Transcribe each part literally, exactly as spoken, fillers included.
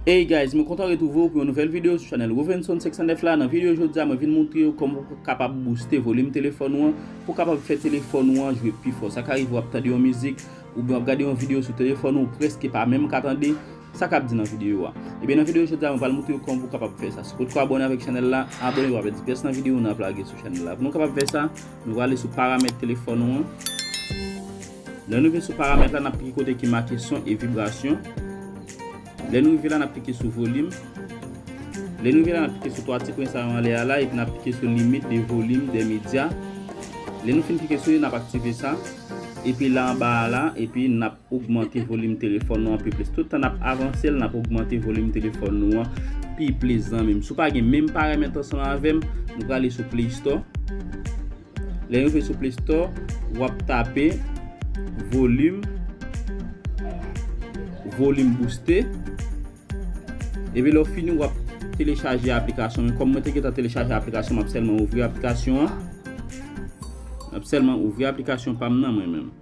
Hey guys, mwen kontan retwouve w pou yon nouvèl videyo sou chanèl Rovenson senk san nèf la. Nan videyo jodi a, mwen vin montre w kòman pou kapab booste volim telefòn ou an, pou kapab fè telefòn ou an jwe pi fò. Sa ka rive w ap tande yon mizik, oubyen w ap gade yon videyo sou telefòn ou, ou prèske pa menm ka tande sa k ap di nan videyo a. Ebyen, nan videyo jodi a, mwen pral montre w kòman pou kapab fè sa. Si w potko abòne avèk chanèl la, abòne pou w pa pèdi pyès nan videyo n ap lage sou chanèl la. Pou nou kapab fè sa, nou prale sou paramèt telefòn ou an. Lè nou vin sou paramèt la, n ap klike kote ki make son e vibrasyon. Lè nou rive la, n ap klike sou volim. Lè nou rive la, n ap klike sou twa ti pwen sa yo anlè a la, epi n ap klike sou limite de volim de medya. Lè nou fin klike sou li, n ap aktive sa. Epi la anba a la, epi n ap ogmante volim telefòn nou an pi plis. Tout tan n ap avanse l, n ap ogmante volim telefòn nou an pi plis, zanmi m. Si w pa gen menm paramèt ansanm avè m, nou prale sou Play Store. Lè nou rive sou Play Store, w ap tape volim, volim booste. Epi lè w fini, w ap telechaje aplikasyon. Men kòm mwen te gentan telechaje aplikasyon, m ap sèlman ouvri aplikasyon an. M ap sèlman ouvri aplikasyon pa m nan mwen menm.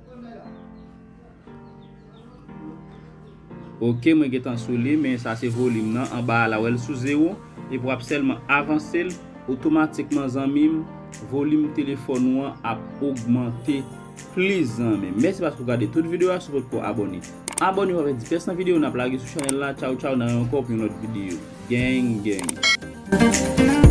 Ok, mwen gentan sou li, men sa se volim nan. Anba a la, w wè l sou zewo. Epi w ap sèlman avanse l. Otomatikman, zanmi m, volim telefòn ou an ap ogmante plis, zanmi m. Mèsi paske w gade tout videyo a, si w potko abòne. Abòne pou w pa pèdi pyès nan videyo n ap lage sou chanèl la. Tchaw, tchaw, n a wè ankò pou yon lòt videyo. Gang, gang.